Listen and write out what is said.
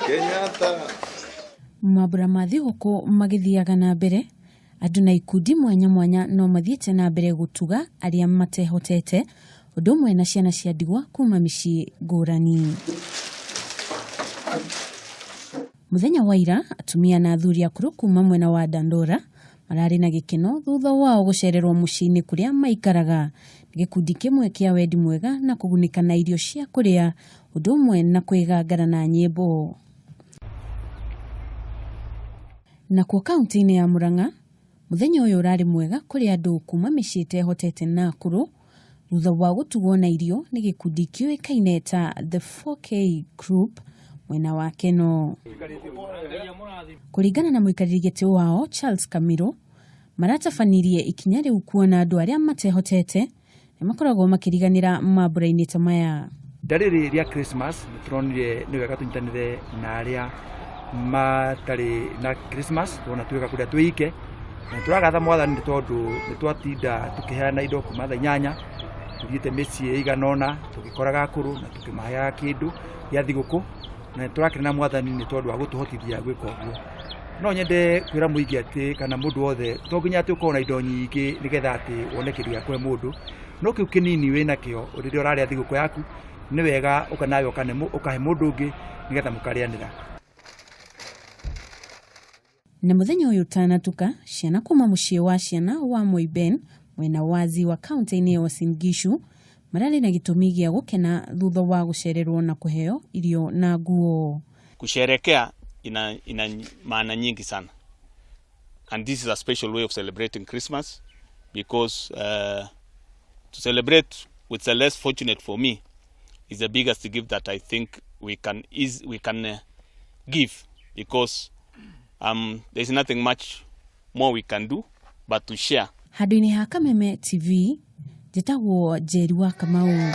Kenyatta. Mambura ma thigũkũ magĩthiaga na mbere, andũ na ikundi mwanya mwanya no mathiĩte na mbere gũtuga arĩa matehotete, ũndũ ũmwe na ciana cia ndigwa kuma mĩciĩ ngũrani. Mũthenya wa ira, atumia na athuri akũrũ kuma mwena wa Dandora mararĩ na gĩkeno thutha wao gũcererwo mũciĩ-inĩ kũrĩa maikaraga nĩ gĩkundi kĩmwe kĩa wendi mwega na kũgunĩka na irio cia kũrĩa ũndũ ũmwe na kwĩgangara na nyĩmbo. Nakuo kaunti-inĩ ya Murang'a, mũthenya ũyũ ũrarĩ mwega kũrĩ andũ kuma mĩciĩ ĩtehotete na akũrũ thutha wa gũtugwo na irio nĩ gĩkundi kĩũĩkaine ta The 4K Group mwena wa Keno. Kũringana na mũikarĩri gĩtĩ wao Charles Kamiro, maratabanirie ikinya rĩu kuona andũ arĩa matehotete nĩ makoragwo makĩriganĩra mambura-inĩ ta maya. Ihinda rĩrĩ rĩa Christmas nĩ tũronire nĩ wega tũnyitanĩre na arĩa matarĩ na Christmas, tuona twĩga kũrĩa twĩ ike. Na nĩ tũragatha Mwathani nĩ tondũ nĩ twatinda tũkĩheana indo kuma thaa 8, tũthiĩte mĩciĩ ĩigana ũna tũgĩkoraga akũrũ na tũkĩmaheaga kĩndũ gĩa thigũkũ, na nĩ tũrakena Mwathani nĩ tondũ wa gũtũhotithia gwĩka ũguo. No nyende kwĩra mũingĩ atĩ kana mũndũ wothe to nginya atĩ ũkorwo na indo nyingĩ nĩgetha atĩ wone kĩndũ gĩa kũhe mũndũ, no kĩu kĩnini wĩnakĩo rĩrĩa ũrarĩa thigũkũ yaku nĩ wega ũka nawe ũkahe mũndũ ũngĩ nĩgetha mũkarĩanĩra. Na mũthenya ũyũ ũtanatuka, ciana kuma mũciĩ wa ciana wa Moiben mwena wa Ziwa kaunti-inĩ ya Uasin Gishu mararĩ na gĩtũmi gĩa gũkena thutha wa gũcererwo na kũheo irio na nguo. Kusherekea ina maana nyingi sana, and this is a special way of celebrating Christmas because to celebrate with the less fortunate for me is the biggest gift that I think we can give, because there's nothing much more we can do but to share. Handũ-inĩ ha Kameme TV, njĩtagwo Njeri wa Kamau.